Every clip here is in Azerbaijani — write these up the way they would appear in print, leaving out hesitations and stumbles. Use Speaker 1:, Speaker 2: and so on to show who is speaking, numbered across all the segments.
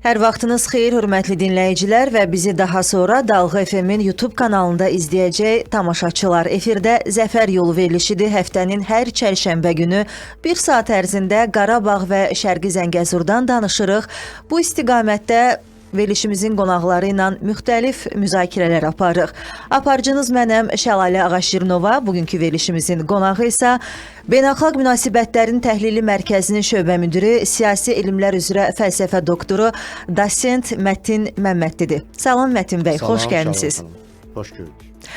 Speaker 1: Hər vaxtınız xeyir, hörmətli dinləyicilər və bizi daha sonra Dalğa FM-in YouTube kanalında izləyəcək tamaşaçılar. Efirdə Zəfər Yolu verilişidir. Həftənin hər çərşənbə günü bir saat ərzində Qarabağ və Şərqi Zəngəzurdan danışırıq. Bu istiqamətdə verilişimizin qonaqları ilə müxtəlif müzakirələr aparırıq. Aparıcınız mənəm Şəlalə Ağaşirinova. Bugünkü verilişimizin qonağı isə Beynəlxalq Münasibətlərin Təhlili Mərkəzinin şöbə müdiri, siyasi elmlər üzrə fəlsəfə doktoru, dosent Mətin Məmmədlidir. Salam Mətin bəy,
Speaker 2: Salam,
Speaker 1: xoş gəlmisiniz.
Speaker 2: Şəlalə xanım. Xoş gördük.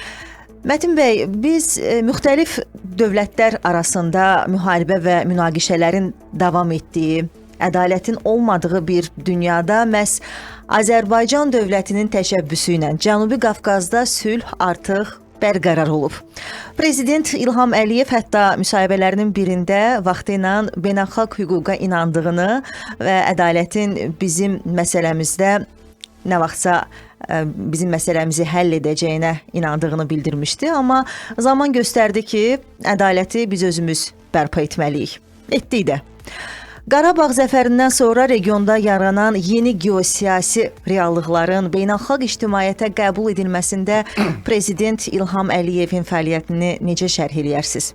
Speaker 1: Mətin bəy, biz müxtəlif dövlətlər arasında müharibə və münaqişələrin davam etdiyi, ədalətin olmadığı bir dünyada məhz Azərbaycan dövlətinin təşəbbüsü ilə Cənubi Qafqazda sülh artıq bərqərar olub. Prezident İlham Əliyev hətta müsahibələrinin birində vaxtı ilə beynəlxalq hüquqa inandığını və ədalətin bizim məsələmizdə nə vaxtsa bizim məsələmizi həll edəcəyinə inandığını bildirmişdi. Amma zaman göstərdi ki, ədaləti biz özümüz bərpa etməliyik. Etdik də. Qarabağ zəfərindən sonra regionda yaranan yeni geosiyasi reallıqların beynəlxalq ictimaiyyətə qəbul edilməsində Prezident İlham Əliyevin fəaliyyətini necə şərh eləyərsiniz?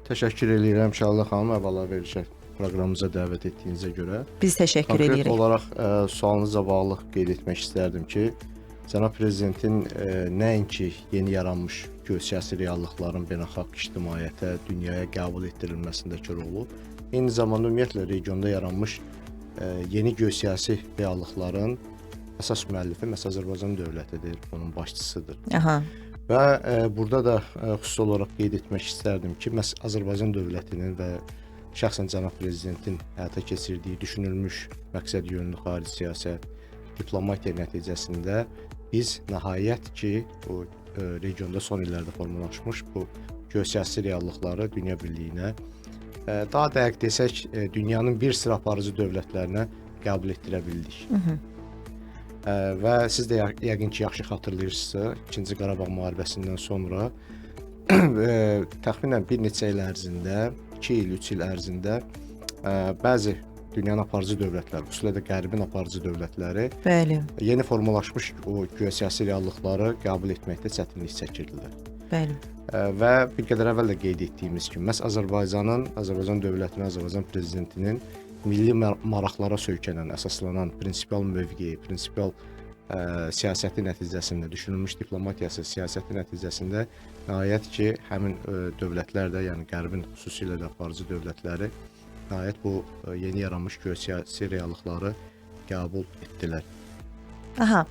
Speaker 2: Təşəkkür eləyirəm Şəlalə xanım, əvvəla verilişə proqramımıza dəvət etdiyinizə görə.
Speaker 1: Biz təşəkkür
Speaker 2: Konkret
Speaker 1: edirik.
Speaker 2: olaraq sualınıza bağlı qeyd etmək istərdim ki, cənab prezidentin nəinki yeni yaranmış geosiyasi reallıqların beynəlxalq ictimaiyyətə, dünyaya qəbul etdirilməsindəki rolu, eyni zamanda ümumiyyətlə regionda yaranmış yeni geosiyasi reallıqların əsas müəllifi məhz Azərbaycan dövlətidir, onun başçısıdır.
Speaker 1: Aha.
Speaker 2: Və burada da xüsusi olaraq qeyd etmək istərdim ki, məhz Azərbaycan dövlətinin və şəxsən cənab prezidentin həyata keçirdiyi düşünülmüş məqsədyönlü xarici siyasət, diplomatiya nəticəsində biz nəhayət ki, bu regionda son illərdə formalaşmış bu geosiyasi reallıqları dünya birliyinə, daha dəqiq desək, dünyanın bir sıra aparıcı dövlətlərinə qəbul etdirə bildik. Və siz də yəqin ki, yaxşı xatırlayırsınızsa, İkinci Qarabağ müharibəsindən sonra təxminən bir neçə il ərzində, 2 il, 3 il ərzində bəzi dünyanın aparıcı dövlətləri, xüsusilə də Qərbin aparıcı dövlətləri,
Speaker 1: Bəli,
Speaker 2: yeni formalaşmış o geosiyasi reallıqları qəbul etməkdə çətinlik çəkirdilər.
Speaker 1: Bəli.
Speaker 2: Və bir qədər əvvəl də qeyd etdiyimiz kimi, məhz Azərbaycanın, Azərbaycan dövlətinin, Azərbaycan prezidentinin milli maraqlara söykənən, əsaslanan prinsipial mövqeyi, prinsipial siyasəti nəticəsində, düşünülmüş diplomatiyası, siyasəti nəticəsində nəhayət ki, həmin dövlətlər də, yəni Qərbin xüsusilə də aparıcı dövlətləri nəhayət bu yeni yaranmış geosiyasi reallıqları qəbul etdilər.
Speaker 1: Aha.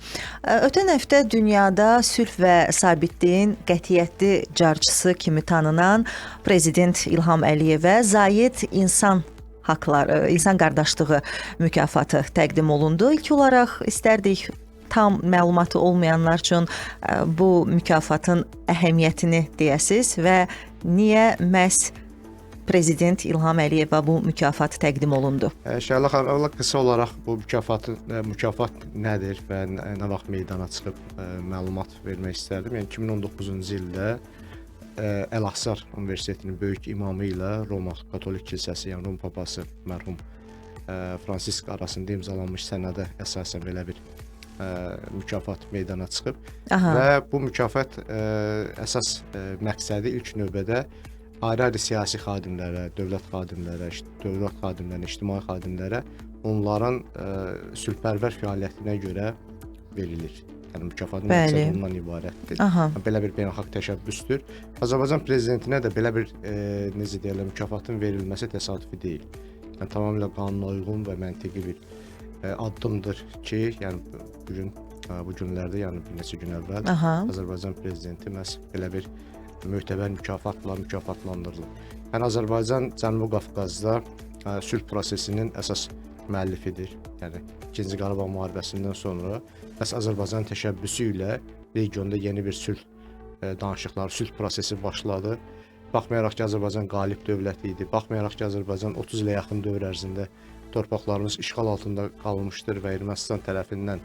Speaker 1: Ötən həftə dünyada sülh və sabitliyin qətiyyətli carçısı kimi tanınan Prezident İlham Əliyevə Zayed İnsan Haqları, İnsan Qardaşlığı mükafatı təqdim olundu. İlk olaraq istərdik tam məlumatı olmayanlar üçün bu mükafatın əhəmiyyətini deyəsiz və niyə məhz Prezident İlham Əliyevə bu mükafat təqdim olundu?
Speaker 2: Şəhla xanım, əvvəla qısa olaraq bu mükafat nədir və nə vaxt meydana çıxıb məlumat vermək istərdim. Yəni 2019-cu ildə Əl-Əzhar Universitetinin böyük imamı ilə Roma Katolik Kilsəsi, yəni Rum papası mərhum Fransisk arasında imzalanmış sənədə əsasən belə bir mükafat meydana çıxıb.
Speaker 1: Aha.
Speaker 2: Və bu mükafat əsas məqsədi ilk növbədə ayrı-ayrı siyasi xadimlərə, dövlət xadimlərə, dövlət xadimlərinə, ictimai xadimlərə onların sülhpərvər fəaliyyətinə görə verilir. Yəni mükafatın məqsədi ondan ibarətdir.
Speaker 1: Aha.
Speaker 2: Yəni, belə bir beynəlxalq təşəbbüsdür. Azərbaycan prezidentinə də belə bir necə deyirlər, mükafatın verilməsi təsadüfi deyil. Yəni tamamilə qanuna uyğun və məntiqi bir addımdır ki, yəni bu gün bu günlərdə, yəni bir neçə gün əvvəl
Speaker 1: Aha.
Speaker 2: Azərbaycan prezidenti məhz belə bir mötəbər mükafatla mükafatlandırılıb. Yəni Azərbaycan Cənubi Qafqazda sülh prosesinin əsas müəllifidir. Yəni İkinci Qarabağ müharibəsindən sonra məhz Azərbaycan təşəbbüsü ilə regionda yeni bir sülh danışıqları, sülh prosesi başladı. Baxmayaraq ki, Azərbaycan qalib dövləti idi, baxmayaraq ki, Azərbaycan 30 ilə yaxın dövr ərzində torpaqlarımız işğal altında qalmışdır və Ermənistan tərəfindən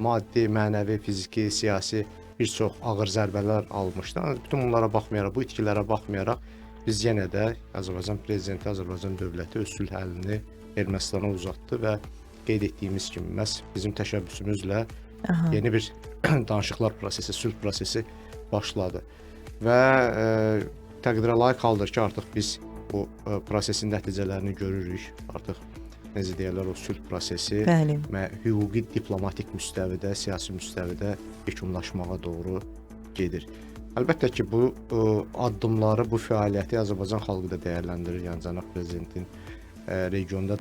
Speaker 2: maddi, mənəvi, fiziki, siyasi bir çox ağır zərbələr almışdı. Bütün bunlara baxmayaraq, bu itkilərə baxmayaraq biz yenə də Azərbaycan prezidenti, Azərbaycan dövləti öz sülh əlini Ermənistana uzatdı və qeyd etdiyimiz kimi məhz bizim təşəbbüsümüzlə yeni bir danışıqlar prosesi, sülh prosesi başladı. Və təqdirə layiq haldır ki, artıq biz bu prosesin nəticələrini görürük. Artıq necə deyirlər, o sülh prosesi və hüquqi diplomatik müstəvidə, siyasi müstəvidə yekunlaşmağa doğru gedir. Əlbəttə ki, bu addımları, bu fəaliyyəti Azərbaycan xalqı da dəyərləndirir. Yəni cənab prezidentin regionda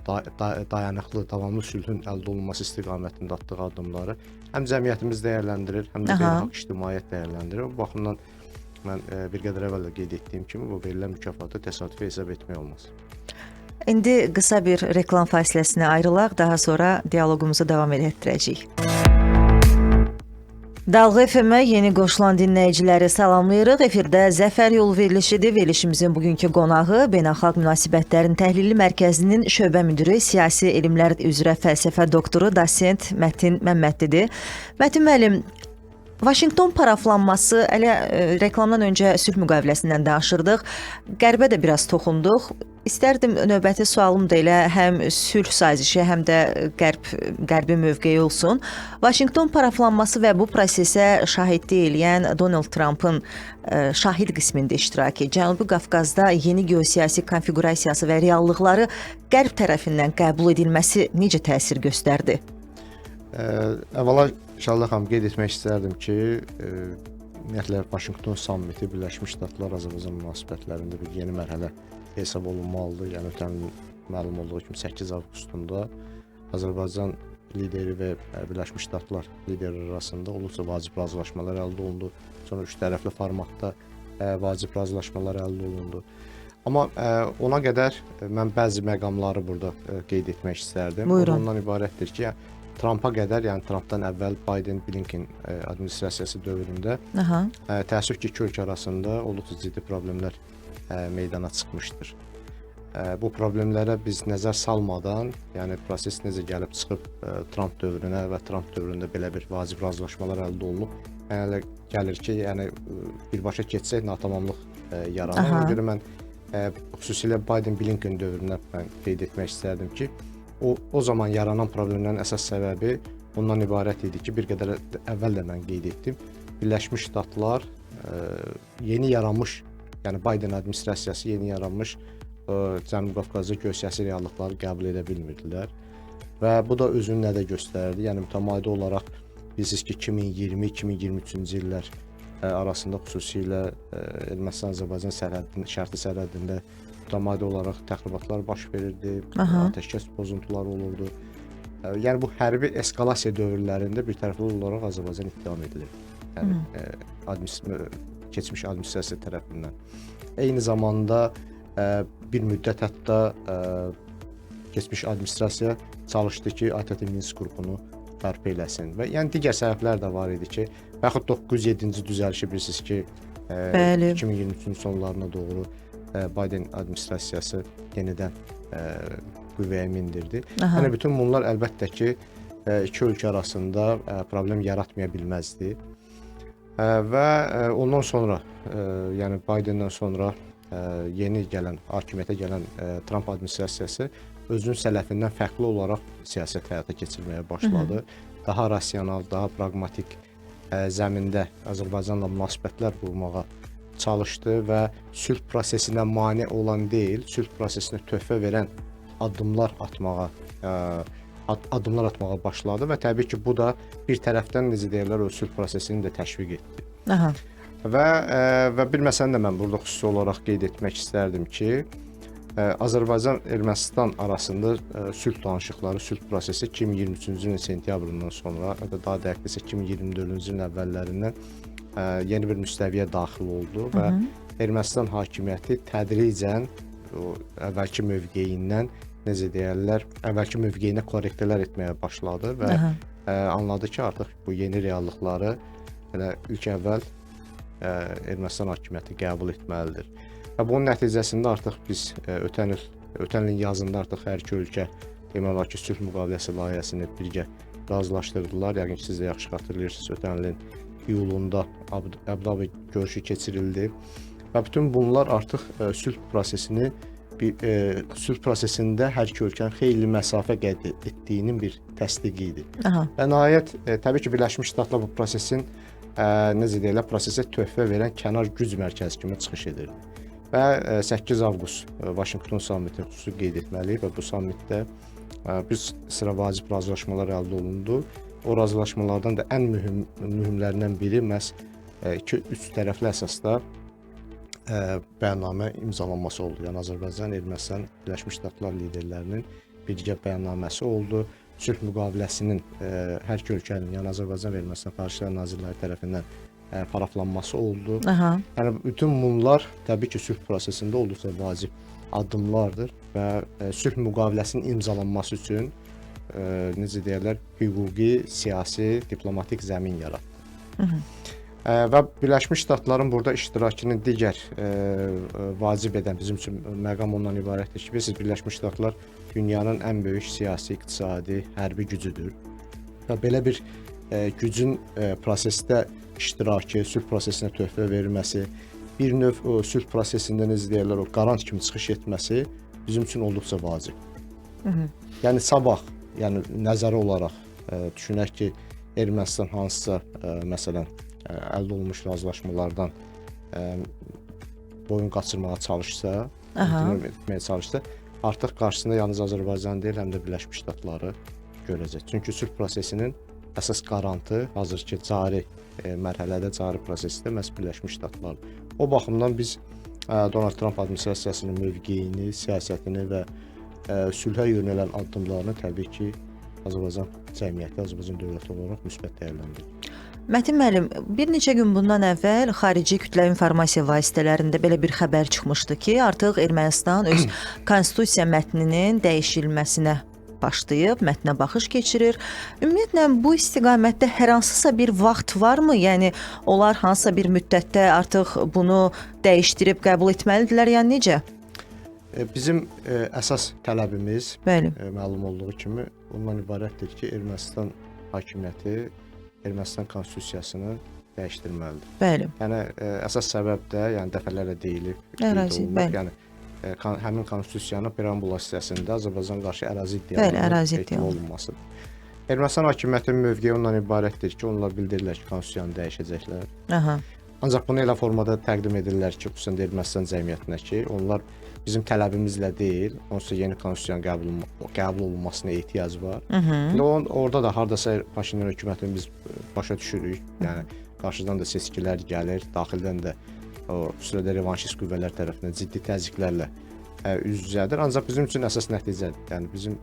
Speaker 2: dayanıqlı, davamlı sülhün əldə olunması istiqamətində atdığı addımları həm cəmiyyətimiz dəyərləndirir, həm də beynəlxalq ictimaiyyət dəyərləndirir. Bu baxımdan mən bir qədər əvvəl də qeyd etdiyim kimi bu verilən mükafatı təsadüfi hesab etmək olmaz.
Speaker 1: İndi qısa bir reklam fasiləsinə ayrılaq, daha sonra dialoqumuzu davam elətdirəcəyik. Dalğa FM-ə yeni qoşulan dinləyiciləri salamlayırıq. Efirdə Zəfər Yolu verilişidir. Verilişimizin bugünkü qonağı Beynəlxalq Münasibətlərin Təhlili Mərkəzinin şöbə müdiri, siyasi elmlər üzrə fəlsəfə doktoru, dosent Mətin Məmmədlidir. Mətin müəllim, Vaşinqton paraflanması, elə reklamdan öncə sülh müqaviləsindən danışırdıq. Qərbə də biraz toxunduq. İstərdim növbəti sualım da elə həm sülh sazişi, həm də Qərbin mövqeyi olsun. Vaşinqton paraflanması və bu prosesə şahidlik eləyən Donald Trumpın şahid qismində iştirakı, Cənubi Qafqazda yeni geosiyasi konfiqurasiyası və reallıqları Qərb tərəfindən qəbul edilməsi necə təsir göstərdi?
Speaker 2: Əvvəla Şahla xanım, qeyd etmək istərdim ki, ümumiyyətlə Vaşinqton sammiti Birləşmiş Ştatlar-Azərbaycan münasibətlərində bir yeni mərhələ hesab olunmalıdır. Yəni ötən il məlum olduğu kimi 8 avqustunda Azərbaycan lideri və Birləşmiş Ştatlar lideri arasında olduqca vacib razılaşmalar əldə olundu. Sonra üç tərəfli formatda vacib razılaşmalar əldə olundu. Amma ona qədər mən bəzi məqamları burada qeyd etmək istərdim.
Speaker 1: Buyurun.
Speaker 2: Ondan ibarətdir ki, Trumpa qədər, yəni Trumpdan əvvəl Biden-Blinken administrasiyası dövründə təəssüf ki, iki ölkə arasında olduqca ciddi problemlər meydana çıxmışdır. Bu problemlərə biz nəzər salmadan, yəni proses necə gəlib çıxıb Trump dövrünə və Trump dövründə belə bir vacib razılaşmalar əldə olunub, mənə elə gəlir ki, yəni birbaşa keçsək natamamlıq yaranır. Ona görə mən xüsusilə Biden-Blinken dövrünə mən qeyd etmək istərdim ki, o zaman yaranan problemlərin əsas səbəbi ondan ibarət idi ki, bir qədər əvvəl də mən qeyd etdim, Birləşmiş Ştatlar yeni yaranmış, yəni Biden administrasiyası yeni yaranmış Cənubi Qafqazda geosiyasi reallıqları qəbul edə bilmirdilər və bu da özünü nədə göstərdi? Yəni mütəmadi olaraq bilirsiniz ki, 2020-2023-cü illər arasında xüsusilə Ermənistan-Azərbaycan sərhədinin, şərti sərhədində mütəmadi olaraq təxribatlar baş verirdi, atəşkəs pozuntuları olurdu. Yəni bu hərbi eskalasiya dövrlərində bir tərəfli olaraq Azərbaycan ittiham edilir. Yəni keçmiş administrasiya tərəfindən. Eyni zamanda bir müddət hətta keçmiş administrasiya çalışdı ki, ATƏT Minsk qrupunu bərpa eləsin. Və yəni digər səbəblər də var idi ki, və yaxud 907-ci düzəlişi bilirsiniz ki, 2023-cü sonlarına doğru Biden administrasiyası yenidən qüvvəyə mindirdi. Yəni bütün bunlar əlbəttə ki, iki ölkə arasında problem yaratmaya bilməzdi. Və ondan sonra, yəni Bidenden sonra yeni gələn, hakimiyyətə gələn Trump administrasiyası özünün sələfindən fərqli olaraq siyasət həyata keçirməyə başladı. Daha rasional, daha praqmatik zəmində Azərbaycanla münasibətlər qurmağa çalışdı və sülh prosesinə mane olan deyil, sülh prosesinə töhfə verən addımlar atmağa başladı və təbii ki, bu da bir tərəfdən necə deyirlər, o sülh prosesini də təşviq etdi. Və bir məsələni də mən burada xüsusi olaraq qeyd etmək istərdim ki, Azərbaycan-Ermənistan arasında sülh danışıqları, sülh prosesi 2023-cü ilin sentyabrından sonra, hətta daha dəqiq desək 2024-cü ilin əvvəllərindən yeni bir müstəviyə daxil oldu və Ermənistan hakimiyyəti tədricən o əvvəlki mövqeyindən, necə deyərlər, əvvəlki mövqeyinə korrektələr etməyə başladı və anladı ki, artıq bu yeni reallıqları elə ilk əvvəl Ermənistan hakimiyyəti qəbul etməlidir. Və bunun nəticəsində artıq biz ötən ilin yazında artıq hər iki ölkə demək olar ki, sülh müqaviləsi layihəsini birgə razılaşdırdılar. Yəqin ki, siz də yaxşı xatırlayırsınız, ötən ilin iyulunda Əbu Dabi görüşü keçirildi və bütün bunlar artıq sülh prosesini bir sülh prosesində hər iki ölkənin xeyli məsafə qeyd etdiyinin bir təsdiqi idi.
Speaker 1: Aha.
Speaker 2: Və nəhayət təbii ki, Birləşmiş Ştatlar bu prosesin necə deyirlər, prosesə töhfə verən kənar güc mərkəzi kimi çıxış edirdi. Və 8 avqust Vaşinqton sammitini xüsusi qeyd etməliyik və bu sammitdə bir sıra vacib razılaşmalar əldə olundu. O razılaşmalardan da ən mühümlərindən biri məhz 2-3 tərəfli əsasda bəyannamə imzalanması oldu. Yəni Azərbaycan, Ermənistan, Birləşmiş Ştatlar liderlərinin birgə bəyannaməsi oldu. Sülh müqaviləsinin hər iki ölkənin, yəni Azərbaycan və Ermənistan Xarici İşlər Nazirləri tərəfindən paraflanması oldu.
Speaker 1: Aha.
Speaker 2: Yəni bütün bunlar təbii ki, sülh prosesində olduqca vacib addımlardır və sülh müqaviləsinin imzalanması üçün necə deyirlər, hüquqi, siyasi, diplomatik zəmin yaratdı.
Speaker 1: Hı -hı.
Speaker 2: Və Birləşmiş Ştatların burada iştirakının digər vacib edən bizim üçün məqam ondan ibarətdir ki, bilirsiniz, Birləşmiş Ştatlar dünyanın ən böyük siyasi, iqtisadi, hərbi gücüdür. Və belə bir gücün prosesdə iştirakı, sülh prosesinə töhfə verilməsi, bir növ o sülh prosesində necə deyirlər, o qarant kimi çıxış etməsi bizim üçün olduqca vacibdir.
Speaker 1: Hı -hı.
Speaker 2: Yəni sabah, yəni nəzəri olaraq düşünək ki, Ermənistan hansısa məsələn əldə olunmuş razılaşmalardan boyun qaçırmağa çalışsa, imtina etməyə çalışsa, artıq qarşısında yalnız Azərbaycan deyil, həm də Birləşmiş Ştatları görəcək. Çünki sülh prosesinin əsas qarantı hazırki cari mərhələdə, cari prosesdə məhz Birləşmiş Ştatlardır. O baxımdan biz Donald Trump administrasiyasının mövqeyini, siyasətini və sülhə yönələn addımlarını təbii ki, Azərbaycan cəmiyyəti, Azərbaycan dövləti olaraq müsbət dəyərləndirir.
Speaker 1: Mətin müəllim, bir neçə gün bundan əvvəl xarici kütləvi informasiya vasitələrində belə bir xəbər çıxmışdı ki, artıq Ermənistan öz konstitusiya mətninin dəyişilməsinə başlayıb, mətnə baxış keçirir. Ümumiyyətlə bu istiqamətdə hər hansısa bir vaxt varmı? Yəni onlar hansısa bir müddətdə artıq bunu dəyişdirib qəbul etməlidirlər, yəni necə?
Speaker 2: Bizim əsas tələbimiz,
Speaker 1: bəli,
Speaker 2: məlum olduğu kimi ondan ibarətdir ki, Ermənistan hakimiyyəti Ermənistan konstitusiyasını dəyişdirməlidir.
Speaker 1: Bəli.
Speaker 2: Yəni əsas səbəb də, yəni dəfələrlə deyilib,
Speaker 1: ərazi, bəli.
Speaker 2: Yəni həmin konstitusiyanın preambula hissəsində Azərbaycan qarşı ərazi iddialarının ehtimal olunmasıdır. Ermənistan hakimiyyətinin mövqeyi ondan ibarətdir ki, onlar bildirirlər ki, konstitusiyanı dəyişəcəklər.
Speaker 1: Aha.
Speaker 2: Ancaq bunu elə formada təqdim edirlər ki, xüsusən də Ermənistan cəmiyyətinə ki, onlar bizim tələbimizlə deyil, onsuz yeni konstitusiyanın qəbul olunmasına ehtiyac var.
Speaker 1: Hı -hı.
Speaker 2: Orada da hardasa Paşinyan hökumətini biz başa düşürük. Yəni qarşıdan da seçkilər gəlir, daxildən də o xüsusilə də revanşist qüvvələr tərəfindən ciddi təzyiqlərlə üz-üzədir. Ancaq bizim üçün əsas nəticədir. Yəni bizim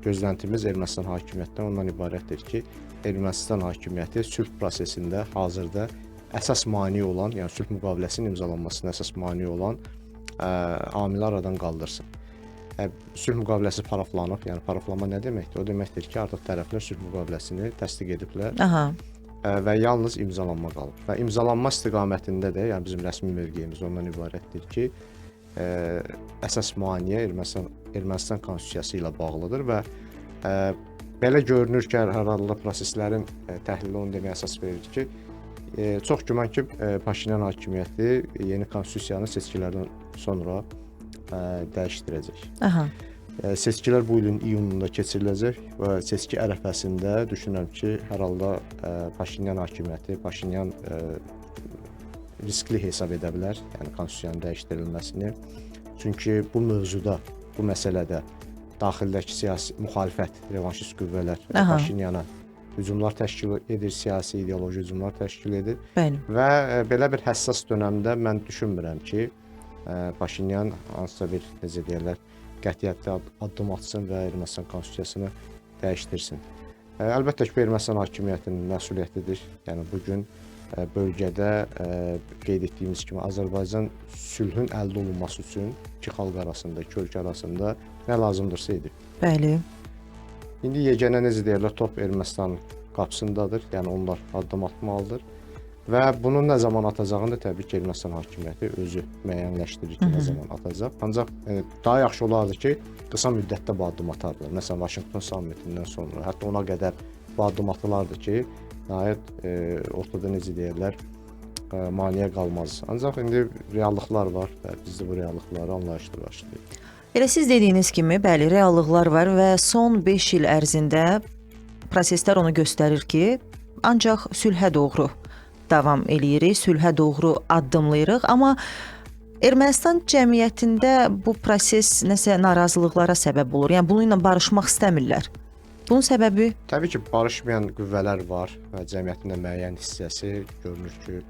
Speaker 2: gözləntimiz Ermənistan hakimiyyətindən ondan ibarətdir ki, Ermənistan hakimiyyəti sülh prosesində hazırda əsas mane olan, yəni sülh müqaviləsinin imzalanmasına əsas mane olan amili aradan qaldırsın. Sülh müqaviləsi paraflanıb, yəni paraflanma nə deməkdir? O deməkdir ki, artıq tərəflər sülh müqaviləsini təsdiq ediblər.
Speaker 1: Aha.
Speaker 2: Və yalnız imzalanma qalıb. Və imzalanma istiqamətində də, yəni bizim rəsmi mövqeyimiz ondan ibarətdir ki, əsas maneə Ermənistan konstitusiyası ilə bağlıdır və belə görünür ki, hər halda proseslərin təhlili onu deməyə əsas verir ki, çox güman ki, Paşinyan hakimiyyəti yeni konstitusiyanı seçkilərdən sonra dəyişdirəcək.
Speaker 1: Aha.
Speaker 2: Seçkilər bu ilin iyununda keçiriləcək və seçki ərəfəsində düşünürəm ki, hər halda Paşinyan hakimiyyəti, Paşinyan riskli hesab edə bilər, yəni konstitusiyanın dəyişdirilməsini. Çünki bu mövzuda, bu məsələdə daxildəki siyasi müxalifət, revanşist qüvvələr Paşinyana hücumlar təşkil edir, siyasi ideoloji hücumlar təşkil edir.
Speaker 1: Bəli.
Speaker 2: Və belə bir həssas dönəmdə mən düşünmürəm ki, Paşinyan hansısa bir, necə deyirlər, qətiyyətli addım atsın və Ermənistan konstitusiyasını dəyişdirsin. Əlbəttə ki, bu Ermənistan hakimiyyətinin məsuliyyətidir. Yəni bu gün bölgədə qeyd etdiyimiz kimi Azərbaycan sülhün əldə olunması üçün iki xalq arasında, iki ölkə arasında nə lazımdırsa edib.
Speaker 1: Bəli.
Speaker 2: İndi yeganə, necə deyirlər, top Ermənistanın qapısındadır. Yəni onlar addım atmalıdır. Və bunu nə zaman atacağını da təbii ki, Ermənistan hakimiyyəti özü müəyyənləşdirir ki, nə zaman atacaq. Ancaq daha yaxşı olardı ki, qısa müddətdə bu addım atardılar. Məsələn, Vaşinqton sammitindən sonra, hətta ona qədər bu addım atılardı ki, nəhayət ortada necə deyirlər, maneə qalmaz. Ancaq indi reallıqlar var və biz də bu reallıqları anlayışla qarşılayırıq.
Speaker 1: Elə siz dediyiniz kimi, bəli, reallıqlar var və son 5 il ərzində proseslər onu göstərir ki, ancaq sülhə doğru davam eləyirik, sülhə doğru addımlayırıq, amma Ermənistan cəmiyyətində bu proses nəsə narazılıqlara səbəb olur. Yəni bununla barışmaq istəmirlər. Bunun səbəbi?
Speaker 2: Təbii ki, barışmayan qüvvələr var və cəmiyyətin də müəyyən hissəsi görünür ki,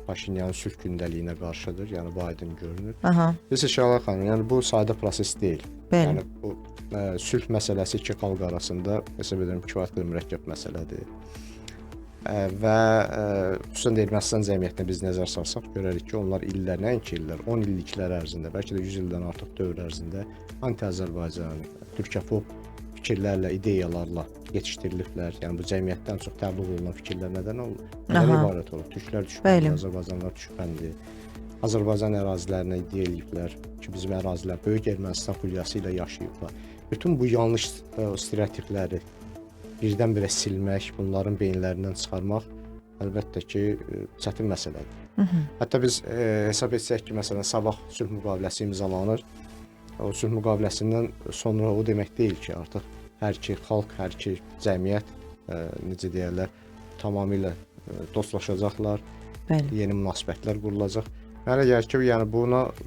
Speaker 2: Paşinyanın sülh gündəliyinə qarşıdır. Yəni bu aydın görünür.
Speaker 1: Aha.
Speaker 2: Bilirsiniz Şahla xanım, yəni bu sadə proses deyil.
Speaker 1: Bəli.
Speaker 2: Yəni bu sülh məsələsi iki xalq arasında hesab edirəm kifayət qədər mürəkkəb məsələdir. Və xüsusən də Ermənistan cəmiyyətinə biz nəzər salsaq görərik ki, onlar illər, nəinki illər, 10 illiklər ərzində, bəlkə də 100 ildən artıq dövr ərzində anti-Azərbaycan, türkəfob fikirlərlə, ideyalarla yetişdiriliblər. Yəni bu cəmiyyətdən çox təbliğ olunan fikirlər nədən olur? Nədən ibarət olur? Türklər düşməndir, Azərbaycanlılar düşməndir. Azərbaycan ərazilərinə iddia eləyiblər ki, bizim ərazilər böyük Ermənistan xülyası ilə yaşayıblar. Bütün bu yanlış stereotipləri birdən-birə silmək, bunların beyinlərindən çıxarmaq əlbəttə ki, çətin məsələdir.
Speaker 1: Hı -hı.
Speaker 2: Hətta biz hesab etsək ki, məsələn, sabah sülh müqaviləsi imzalanır. O sülh müqaviləsindən sonra o demək deyil ki, artıq hər iki xalq, hər iki cəmiyyət, necə deyərlər, tamamilə dostlaşacaqlar.
Speaker 1: Bəli.
Speaker 2: Yeni münasibətlər qurulacaq. Mənə gəlir ki, yəni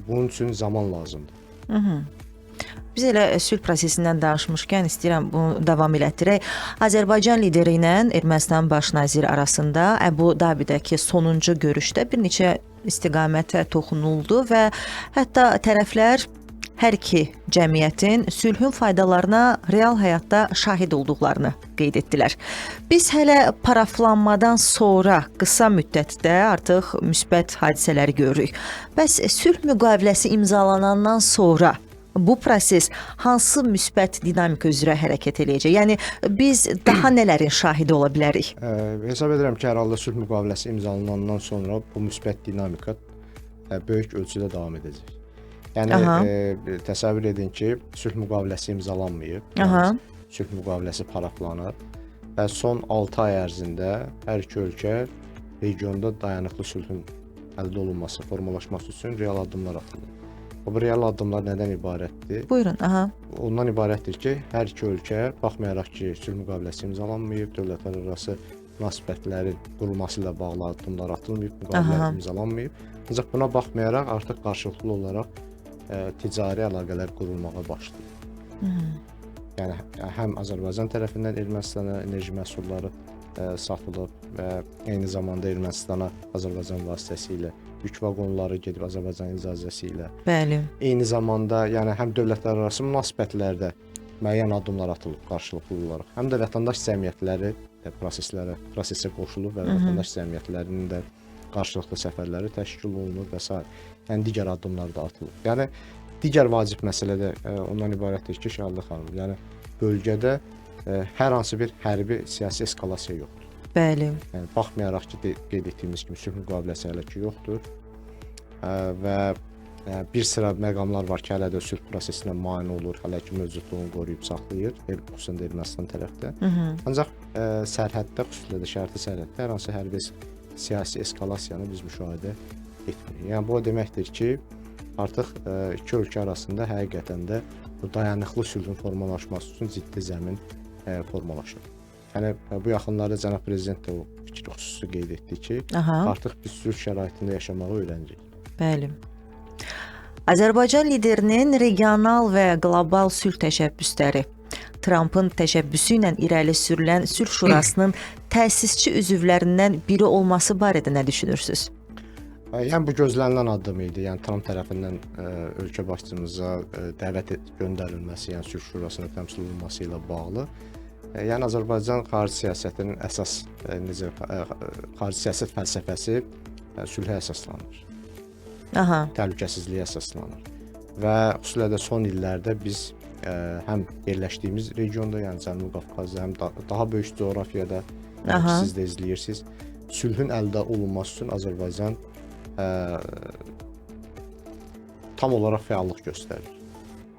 Speaker 2: bunun üçün zaman lazımdır.
Speaker 1: Hı -hı. Biz elə sülh prosesindən danışmışkən istəyirəm bunu davam elətdirək. Azərbaycan lideri ilə Ermənistan baş naziri arasında Əbu Dabidəki sonuncu görüşdə bir neçə istiqamətə toxunuldu və hətta tərəflər hər iki cəmiyyətin sülhün faydalarına real həyatda şahid olduqlarını qeyd etdilər. Biz hələ paraflanmadan sonra qısa müddətdə artıq müsbət hadisələri görürük. Bəs sülh müqaviləsi imzalanandan sonra bu proses hansı müsbət dinamika üzrə hərəkət eləyəcək? Yəni biz daha nələrin şahidi ola bilərik?
Speaker 2: Hesab edirəm ki, hər halda sülh müqaviləsi imzalanandan sonra bu müsbət dinamika böyük ölçüdə davam edəcək. Yəni təsəvvür edin ki, sülh müqaviləsi imzalanmayıb.
Speaker 1: Aha.
Speaker 2: Sülh müqaviləsi paraflanıb və son 6 ay ərzində hər iki ölkə regionda dayanıqlı sülhün əldə olunması, formalaşması üçün real addımlar atılır. Bu real addımlar nədən ibarətdir?
Speaker 1: Buyurun, aha.
Speaker 2: Ondan ibarətdir ki, hər iki ölkə baxmayaraq ki, sülh müqaviləsi imzalanmayıb, dövlətlər arası münasibətlərin qurulması ilə bağlı addımlar atılmayıb, müqavilələr imzalanmayıb. Ancaq buna baxmayaraq artıq qarşılıqlı olaraq ticari əlaqələr qurulmağa başlayır.
Speaker 1: Hı -hı.
Speaker 2: Yəni həm Azərbaycan tərəfindən Ermənistana enerji məhsulları satılıb və eyni zamanda Ermənistana Azərbaycan vasitəsilə yük vaqonları gedib Azərbaycan icazəsi ilə.
Speaker 1: Bəli.
Speaker 2: Eyni zamanda yəni həm dövlətlər arası münasibətlərdə müəyyən addımlar atılıb qarşılıqlı olaraq, həm də vətəndaş cəmiyyətləri də prosesə qoşulub və vətəndaş cəmiyyətlərinin də qarşılıqlı səfərləri təşkil olunur və sair. Yəni digər addımlar da atılıb. Yəni digər vacib məsələ də ondan ibarətdir ki, Şahla xanım, yəni bölgədə hər hansı bir hərbi siyasi eskalasiya yoxdur.
Speaker 1: Bəli.
Speaker 2: Yəni baxmayaraq ki, qeyd etdiyimiz kimi sülh müqaviləsi hələ ki yoxdur və bir sıra məqamlar var ki, hələ də sülh prosesinə mane olur, hələ ki mövcudluğunu qoruyub saxlayır, xüsusən də Ermənistan tərəfdə.
Speaker 1: Hı -hı.
Speaker 2: Ancaq sərhəddə, xüsusilə də şərti sərhəddə hər hansı hərbi siyasi eskalasiyanı biz müşahidə etmirik. Yəni bu o deməkdir ki, artıq iki ölkə arasında həqiqətən də bu dayanıqlı sülhün formalaşması üçün ciddi zəmin formalaşır. Yəni bu yaxınlarda cənab prezident də o fikri xüsusi qeyd etdi ki,
Speaker 1: Aha.
Speaker 2: artıq biz sülh şəraitində yaşamağı öyrənirik.
Speaker 1: Bəli. Azərbaycan liderinin regional və qlobal sülh təşəbbüsləri, Trampın təşəbbüsü ilə irəli sürülən Sülh Şurasının təsisçi üzvlərindən biri olması barədə nə düşünürsünüz?
Speaker 2: Yəni bu gözlənilən addım idi. Yəni Tramp tərəfindən ölkə başçımıza dəvət göndərilməsi, yəni Sülh Şurasına təmsil olunması ilə bağlı. Yəni Azərbaycan xarici siyasətinin əsas xarici siyasət fəlsəfəsi sülhə əsaslanır.
Speaker 1: Aha.
Speaker 2: Təhlükəsizliyə əsaslanır. Və xüsusilə də son illərdə biz həm yerləşdiyimiz regionda, yəni Cənubi Qafqazda, həm daha böyük coğrafiyada, yəni siz də izləyirsiniz, sülhün əldə olunması üçün Azərbaycan tam olaraq fəallıq göstərir.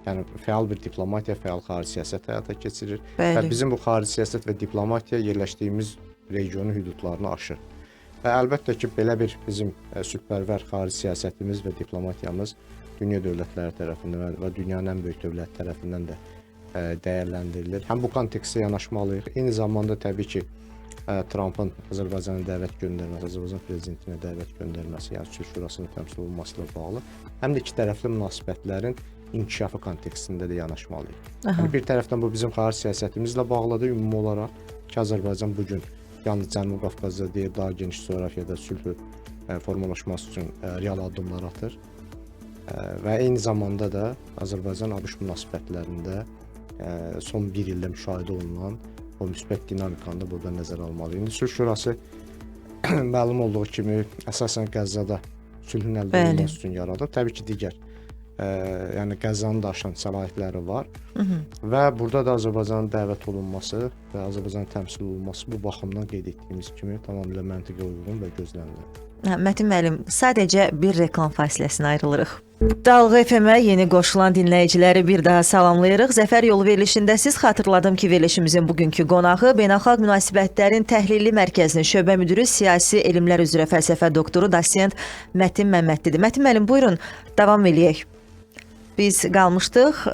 Speaker 2: Yəni fəal bir diplomatiya, fəal xarici siyasət həyata keçirir.
Speaker 1: Bəli.
Speaker 2: Və bizim bu xarici siyasət və diplomatiya yerləşdiyimiz regionun hüdudlarını aşır. Və əlbəttə ki, belə bir bizim sülhpərvər xarici siyasətimiz və diplomatiyamız dünya dövlətləri tərəfindən və dünyanın ən böyük dövlət tərəfindən də dəyərləndirilir. Həm bu kontekstə yanaşmalıyıq. Eyni zamanda təbii ki, Trampın Azərbaycana dəvət göndərməsi, Azərbaycan prezidentinə dəvət göndərməsi, yəni Sülh Şurasının təmsil olunması ilə bağlı, həm də iki tərəfli münasibətlərin inkişafı kontekstində də yanaşmalıyıq. Yəni bir tərəfdən bu bizim xarici siyasətimizlə bağlıdır ümumi olaraq ki, Azərbaycan bu gün yalnız Cənubi Qafqazda deyil, daha geniş coğrafiyada sülhü formalaşması üçün real addımlar atır. Və eyni zamanda da Azərbaycan-ABŞ münasibətlərində son bir ildə müşahidə olunan o müsbət dinamikanı da burada nəzərə almalıyıq. İndi Sülh Şurası məlum olduğu kimi əsasən Qəzzada sülhün əldə olunması üçün yaradılıb. Təbii ki, digər yəni Qəzzanı da aşan səlahiyyətləri var. Hı -hı. Və burada da Azərbaycanın dəvət olunması və Azərbaycanın təmsil olunması bu baxımdan qeyd etdiyimiz kimi tamamilə məntiqə uyğun və gözləniləndir.
Speaker 1: Mətin müəllim, sadəcə bir reklam fasiləsinə ayrılırıq. Dalğa FM-ə yeni qoşulan dinləyiciləri bir daha salamlayırıq. Zəfər Yolu verilişində siz xatırladım ki, verilişimizin bugünkü qonağı Beynəlxalq Münasibətlərin Təhlili Mərkəzinin şöbə müdiri, siyasi elmlər üzrə fəlsəfə doktoru, dosent Mətin Məmmədlidir. Mətin müəllim, buyurun, davam eləyək. Biz qalmışdıq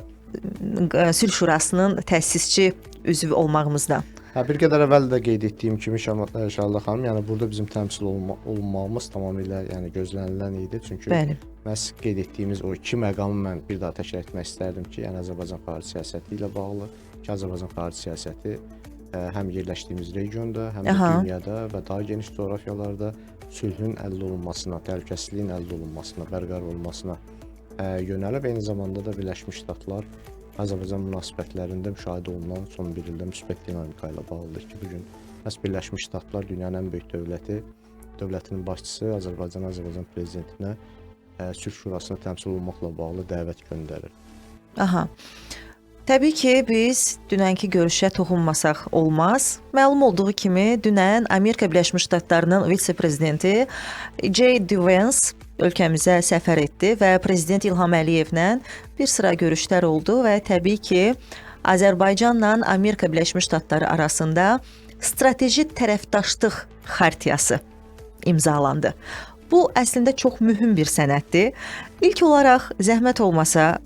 Speaker 1: Sülh Şurasının təsisçi üzvü olmağımızda.
Speaker 2: Hə, bir qədər əvvəl də qeyd etdiyim kimi Şahla xanım, yəni burada bizim təmsil olunmağımız tamamilə yəni gözlənilən idi. Çünki bəli, məhz qeyd etdiyimiz o iki məqamı mən bir daha təkrar etmək istərdim ki, yəni Azərbaycan xarici siyasəti ilə bağlı ki, Azərbaycan xarici siyasəti həm yerləşdiyimiz regionda, həm də dünyada və daha geniş coğrafiyalarda sülhün əldə olunmasına, təhlükəsizliyin əldə olunmasına, bərqərar olunmasına yönəlib. Eyni zamanda da Birləşmiş Ştatlar Azərbaycan münasibətlərində müşahidə olunan son bir ildə müsbət dinamika ilə bağlıdır ki, bu gün məhz Birləşmiş Ştatlar dünyanın ən böyük dövləti, dövlətinin başçısı Azərbaycana, Azərbaycan prezidentinə Sülh Şurasına təmsil olunmaqla bağlı dəvət göndərir.
Speaker 1: Aha. Təbii ki, biz dünənki görüşə toxunmasaq olmaz. Məlum olduğu kimi, dünən Amerika Birləşmiş Ştatlarının vitse-prezidenti J.D. Vance ölkəmizə səfər etdi və Prezident İlham Əliyevlə bir sıra görüşlər oldu və təbii ki, Azərbaycanla Amerika Birləşmiş Ştatları arasında strateji tərəfdaşlıq xartiyası imzalandı. Bu əslində çox mühüm bir sənəddir. İlk olaraq zəhmət olmasa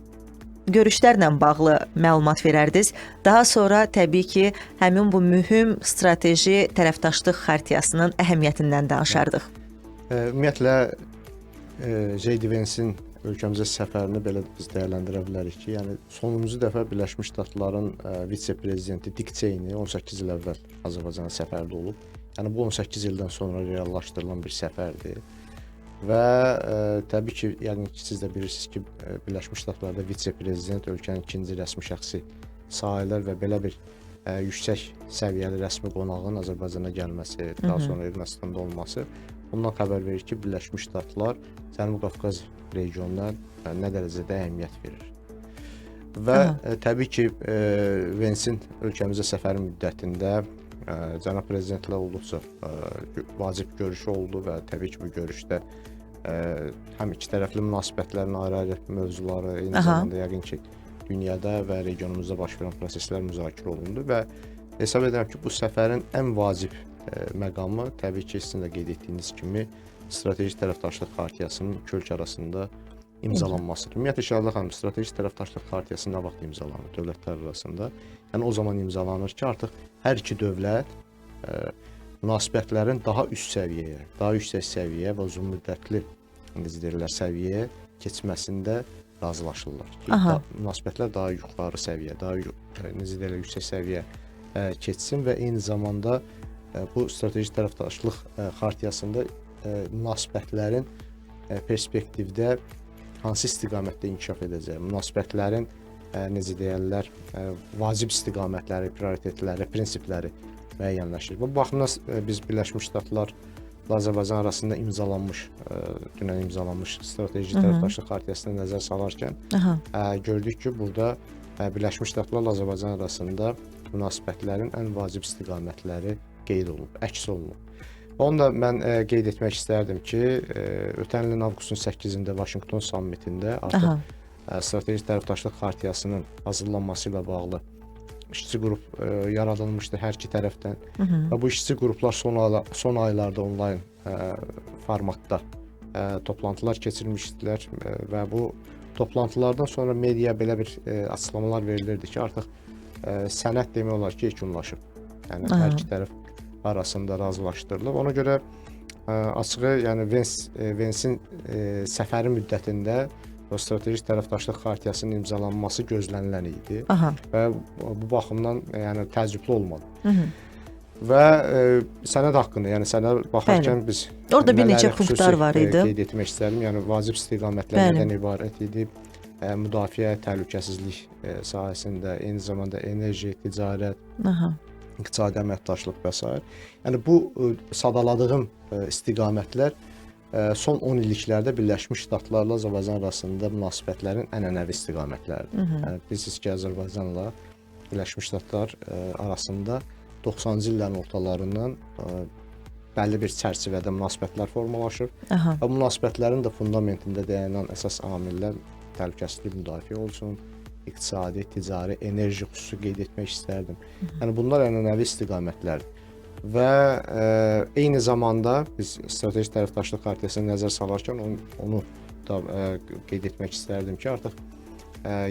Speaker 1: görüşlərlə bağlı məlumat verərdiniz. Daha sonra təbii ki, həmin bu mühüm strateji tərəfdaşlıq xartiyasının əhəmiyyətindən danışardıq.
Speaker 2: Ümumiyyətlə J.D. Vance-in ölkəmizə səfərini belə biz dəyərləndirə bilərik ki, yəni sonuncu dəfə Birləşmiş Ştatların vitse-prezidenti Dick Cheney 18 il əvvəl Azərbaycana səfərdə olub. Yəni bu 18 ildən sonra reallaşdırılan bir səfərdir. Və təbii ki, yəni siz də bilirsiniz ki, Birləşmiş Ştatlarda vitse-prezident ölkənin ikinci rəsmi şəxsi sayılır və belə bir yüksək səviyyəli rəsmi qonağın Azərbaycana gəlməsi, daha sonra Ermənistanda olması ondan xəbər verir ki, Birləşmiş Ştatlar Cənubi Qafqaz regionuna nə dərəcədə əhəmiyyət verir. Və təbii ki, Vensin ölkəmizə səfəri müddətində cənab prezidentlə olduqca vacib görüşü oldu və təbii ki, bu görüşdə həm iki tərəfli münasibətlərin ayrı-ayrı mövzuları, eyni zamanda yəqin ki, dünyada və regionumuzda baş verən proseslər müzakirə olundu və hesab edirəm ki, bu səfərin ən vacib məqamı təbii ki, sizin də qeyd etdiyiniz kimi strateji tərəfdaşlıq xartiyasının iki ölkə arasında imzalanmasıdır. Ümumiyyətlə, Şahla xanım, strateji tərəfdaşlıq xartiyası nə vaxt imzalanır dövlətlər arasında? Yəni o zaman imzalanır ki, artıq hər iki dövlət münasibətlərin daha üst səviyyəyə, daha yüksək səviyyəyə və uzunmüddətli, necə deyirlər, səviyyəyə keçməsində razılaşırlar. Ki, münasibətlər daha yuxarı səviyyə, daha necə deyirlər, yüksək səviyyə keçsin və eyni zamanda bu strateji tərəfdaşlıq xartiyasında münasibətlərin perspektivdə hansı istiqamətdə inkişaf edəcəyi, münasibətlərin necə deyərlər, vacib istiqamətləri, prioritetləri, prinsipləri müəyyənləşir. Bu baxımdan biz Birləşmiş Ştatlarla Azərbaycan arasında imzalanmış, dünən imzalanmış strateji tərəfdaşlıq xartiyasına nəzər salarkən gördük ki, burada Birləşmiş Ştatlarla Azərbaycan arasında münasibətlərin ən vacib istiqamətləri qeyd olunub, əks olunub. Onu da mən qeyd etmək istərdim ki, ötən ilin avqustun 8-də Vaşinqton sammitində artıq strateji tərəfdaşlıq xartiyasının hazırlanması ilə bağlı İşçi qrup yaradılmışdı hər iki tərəfdən. Və bu işçi qruplar son aylarda onlayn formatda toplantılar keçirmişdilər və bu toplantılardan sonra media belə bir açıqlamalar verilirdi ki, artıq sənəd demək olar ki, yekunlaşıb. Yəni hər iki tərəf arasında razılaşdırılıb. Ona görə açığı, yəni Vensin səfəri müddətində o strateji tərəfdaşlıq xartiyasının imzalanması gözlənilən idi.
Speaker 1: Aha.
Speaker 2: Və bu baxımdan yəni təəccüblü olmadı. Və sənəd haqqında, yəni sənədə baxarkən biz
Speaker 1: orada bir neçə punktlar var idi.
Speaker 2: Qeyd etmək istərdim. Yəni vacib istiqamətlər nədən ibarət idi? Müdafiə, təhlükəsizlik sahəsində, eyni zamanda enerji, ticarət, iqtisadi əməkdaşlıq və s. Yəni bu sadaladığım istiqamətlər son 10 illiklərdə Birləşmiş Ştatlarla Azərbaycan arasında münasibətlərin ənənəvi istiqamətləridir. Yəni bilirsiniz ki, Azərbaycanla Birləşmiş Ştatlar arasında 90-cı illərin ortalarından bəlli bir çərçivədə münasibətlər formalaşır.
Speaker 1: Aha.
Speaker 2: Və münasibətlərin də fundamentində dayanan əsas amillər təhlükəsizlik, müdafiə olsun, iqtisadi, ticari, enerji xüsusi qeyd etmək istərdim. Yəni bunlar ənənəvi istiqamətlərdir. Və eyni zamanda biz strateji tərəfdaşlıq xartiyasına nəzər salarkən onu da qeyd etmək istərdim ki, artıq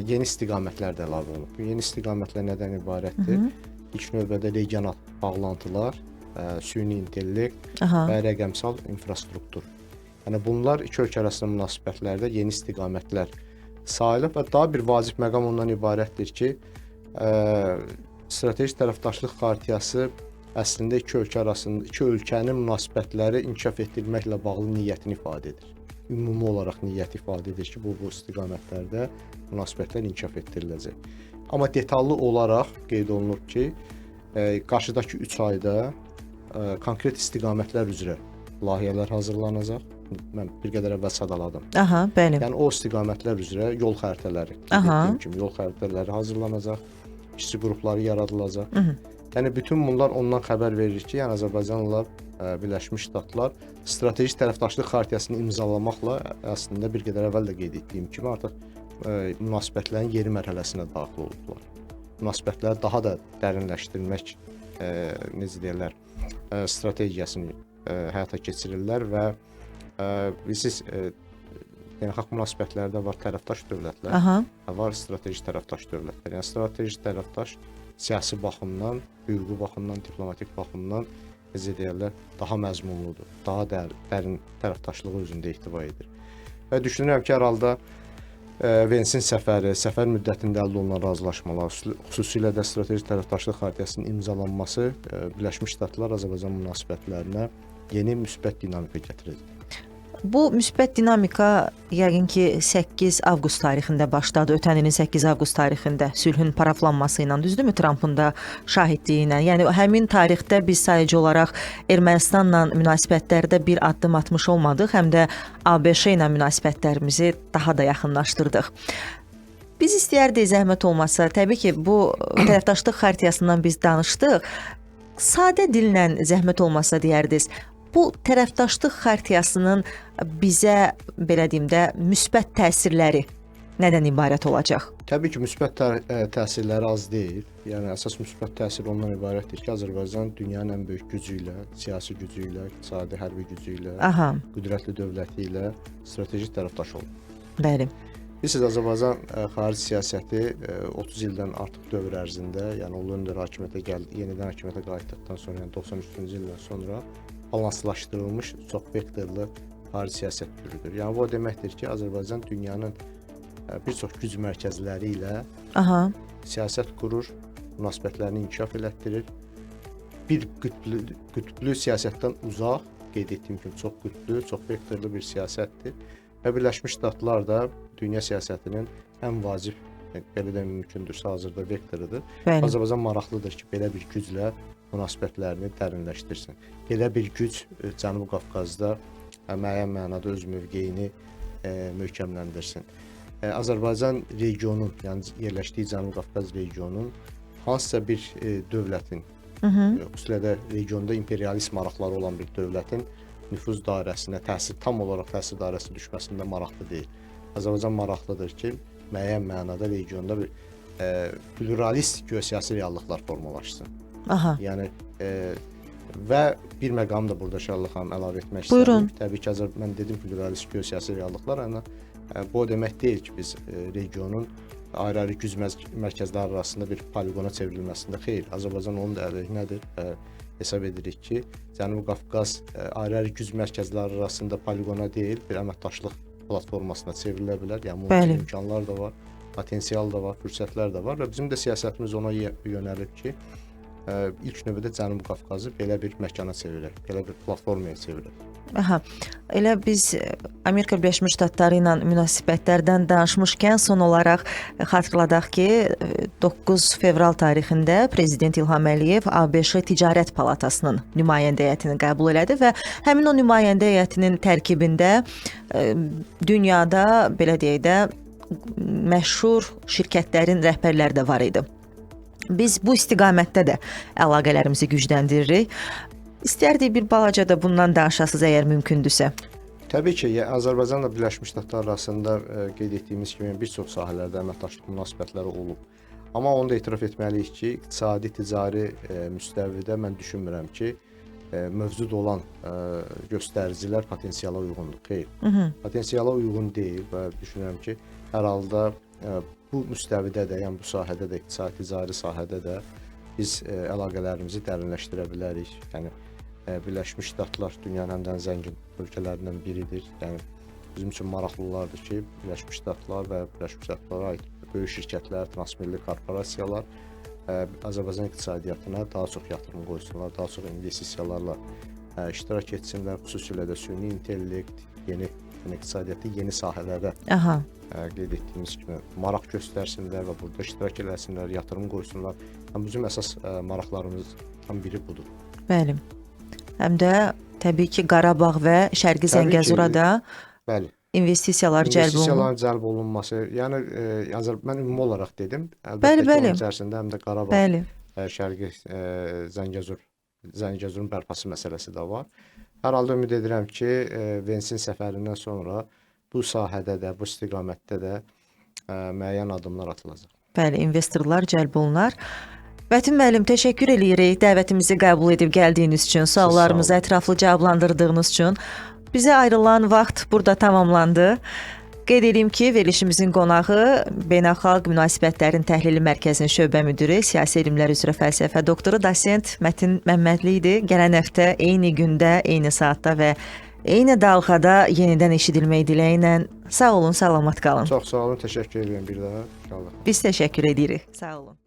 Speaker 2: yeni istiqamətlər də əlavə olunub. Bu yeni istiqamətlər nədən ibarətdir? İlk növbədə regional bağlantılar, süni intellekt və rəqəmsal infrastruktur. Yəni bunlar iki ölkə arasında münasibətlərdə yeni istiqamətlər sayılıb və daha bir vacib məqam ondan ibarətdir ki, strateji tərəfdaşlıq xartiyası əslində iki ölkə arasında, iki ölkənin münasibətləri inkişaf etdirməklə bağlı niyyətini ifadə edir. Ümumi olaraq niyyəti ifadə edir ki, bu istiqamətlərdə münasibətlər inkişaf etdiriləcək. Amma detallı olaraq qeyd olunur ki, qarşıdakı 3 ayda konkret istiqamətlər üzrə layihələr hazırlanacaq. Mən bir qədər əvvəl sadaladım.
Speaker 1: Aha, bəli.
Speaker 2: Yəni o istiqamətlər üzrə yol xəritələri, qeyd etdiyim kimi yol xəritələri hazırlanacaq, işçi qrupları yaradılacaq. Yəni bütün bunlar ondan xəbər verir ki, yəni Azərbaycanla Birləşmiş Ştatlar strateji tərəfdaşlıq xartiyasını imzalamaqla əslində bir qədər əvvəl də qeyd etdiyim kimi artıq münasibətlərin yeni mərhələsinə daxil oldular. Münasibətləri daha da dərinləşdirmək, necə deyirlər, strategiyasını həyata keçirirlər və bilirsiniz, beynəlxalq münasibətlərdə var tərəfdaş dövlətlər, var strateji tərəfdaş dövlətlər. Yəni strateji tərəfdaş siyasi baxımdan, hüquqi baxımdan, diplomatik baxımdan, necə deyirlər, daha məzmunludur, daha dərin tərəfdaşlığı özündə ehtiva edir. Və düşünürəm ki, hər halda Vensin səfəri, səfər müddətində əldə olunan razılaşmalar, xüsusilə də strateji tərəfdaşlıq xartiyasının imzalanması Birləşmiş Ştatlar Azərbaycan münasibətlərinə yeni müsbət dinamika gətirəcək.
Speaker 1: Bu müsbət dinamika yəqin ki 8 avqust tarixində başladı. Ötən ilin 8 avqust tarixində sülhün paraflanması ilə, düzdürmü, Trampın da şahidliyi ilə. Yəni həmin tarixdə biz sadəcə olaraq Ermənistanla münasibətlərdə bir addım atmış olmadıq, həm də ABŞ ilə münasibətlərimizi daha da yaxınlaşdırdıq. Biz istəyərdik zəhmət olmasa, təbii ki, bu tərəfdaşlıq xartiyasından biz danışdıq. Sadə dillə zəhmət olmasa deyərdiniz, bu tərəfdaşlıq xartiyasının bizə, belə deyim də, müsbət təsirləri nədən ibarət olacaq?
Speaker 2: Təbii ki, müsbət təsirləri az deyil. Yəni əsas müsbət təsir ondan ibarətdir ki, Azərbaycan dünyanın ən böyük gücü ilə, siyasi gücü ilə, iqtisadi, hərbi gücü ilə, qüdrətli dövləti ilə strateji tərəfdaş olub.
Speaker 1: Bəli.
Speaker 2: Bilirsiniz, Azərbaycan xarici siyasəti 30 ildən artıq dövr ərzində, yəni Ulu Öndər hakimiyyətə gəldi, yenidən hakimiyyətə qayıtdıqdan sonra, yəni 93-cü ildən sonra balanslaşdırılmış çox vektorlu xarici siyasət yürüdür. Yəni bu o deməkdir ki, Azərbaycan dünyanın bir çox güc mərkəzləri ilə siyasət qurur, münasibətlərini inkişaf elətdirir. Bir qütblü siyasətdən uzaq, qeyd etdiyim kimi çox qütblü, çox vektorlu bir siyasətdir. Və Birləşmiş Ştatlar da dünya siyasətinin ən vacib, belə də mümkündürsə hazırda vektorudur.
Speaker 1: Bəli.
Speaker 2: Azərbaycan maraqlıdır ki, belə bir güclə münasibətlərini dərinləşdirsin. Belə bir güc Cənubi Qafqazda müəyyən mənada öz mövqeyini möhkəmləndirsin. Azərbaycan regionun, yəni yerləşdiyi Cənubi Qafqaz regionunun hansısa bir dövlətin, xüsusilə də regionda imperialist maraqları olan bir dövlətin nüfuz dairəsinə, təsir, tam olaraq təsir dairəsinə düşməsində maraqlı deyil. Azərbaycan maraqlıdır ki, müəyyən mənada regionda bir pluralist geosiyasi reallıqlar formalaşsın.
Speaker 1: Aha.
Speaker 2: Yəni və bir məqam da burada Şərli xanım əlavə etmək
Speaker 1: Buyurun.
Speaker 2: istərdim. Təbii ki, mən dedim pluralist geosiyasi reallıqlar, amma bu o demək deyil ki, biz regionun ayrı-ayrı güc mərkəzləri arasında bir poliqona çevrilməsində xeyr, Azərbaycan onun da əleyhinədir. Hesab edirik ki, Cənubi Qafqaz ayrı-ayrı güc mərkəzləri arasında poliqona deyil, bir əməkdaşlıq platformasına çevrilə bilər. Yəni bunun üçün imkanlar da var, potensial da var, fürsətlər də var və bizim də siyasətimiz ona yönəlib ki, ilk növbədə Cənubi Qafqazı belə bir məkana çevirək, belə bir platformaya çevirək.
Speaker 1: Aha. Elə biz Amerika Birləşmiş Ştatları ilə münasibətlərdən danışmışkən son olaraq xatırladaq ki, 9 fevral tarixində Prezident İlham Əliyev ABŞ Ticarət Palatasının nümayəndə heyətini qəbul elədi və həmin o nümayəndə heyətinin tərkibində dünyada belə deyək də məşhur şirkətlərin rəhbərləri də var idi. Biz bu istiqamətdə də əlaqələrimizi gücləndiririk. İstərdik bir balaca da bundan danışasınız əgər mümkündürsə.
Speaker 2: Təbii ki, Azərbaycanla Birləşmiş Ştatlar arasında qeyd etdiyimiz kimi bir çox sahələrdə əməkdaşlıq münasibətləri olub. Amma onu da etiraf etməliyik ki, iqtisadi, ticari müstəvidə mən düşünmürəm ki, mövcud olan göstəricilər potensiala uyğundur. Xeyr. Potensiala uyğun deyil və düşünürəm ki, hər halda bu müstəvidə də, yəni bu sahədə də, iqtisadi, ticari sahədə də biz əlaqələrimizi dərinləşdirə bilərik. Yəni Birləşmiş Ştatlar dünyanın həm də zəngin ölkələrindən biridir. Yəni bizim üçün maraqlılardır ki, Birləşmiş Ştatlar və Birləşmiş Ştatlara aid böyük şirkətlər, transmilli korporasiyalar Azərbaycan iqtisadiyyatına daha çox yatırım qoysunlar, daha çox investisiyalarla iştirak etsinlər, xüsusilə də süni intellekt, yeni iqtisadiyyatda yeni sahələrə qeyd etdiyimiz kimi maraq göstərsinlər və burada iştirak eləsinlər, yatırım qoysunlar. Yəni bizim əsas maraqlarımızdan biri budur.
Speaker 1: Bəli. Həm də təbii ki, Qarabağ və Şərqi Zəngəzura da
Speaker 2: bəli,
Speaker 1: investisiyalar cəlb olunur.
Speaker 2: İnvestisiyaların cəlb olunması, yəni mən ümumi olaraq dedim. Əlbəttə
Speaker 1: bəli,
Speaker 2: ki,
Speaker 1: bəli.
Speaker 2: Onun içərisində həm də Qarabağ,
Speaker 1: bəli.
Speaker 2: Şərqi Zəngəzurun bərpası məsələsi də var. Hər halda ümid edirəm ki, Vensin səfərindən sonra bu sahədə də, bu istiqamətdə də müəyyən addımlar atılacaq.
Speaker 1: Bəli, investorlar cəlb olunar. Mətin müəllim, təşəkkür eləyirik dəvətimizi qəbul edib gəldiyiniz üçün, suallarımızı ətraflı cavablandırdığınız üçün. Bizə ayrılan vaxt burada tamamlandı. Qeyd edeyim ki, verilişimizin qonağı Beynəlxalq Münasibətlərin Təhlili Mərkəzinin şöbə müdiri, siyasi elmlər üzrə fəlsəfə doktoru, dosent Mətin Məmmədli idi. Gələn həftə eyni gündə, eyni saatda və eyni dalğada yenidən eşidilmək diləyi ilə sağ olun, salamat qalın.
Speaker 2: Çox sağ olun, təşəkkür edirəm bir daha. İnşallah.
Speaker 1: Biz təşəkkür edirik. Sağ olun.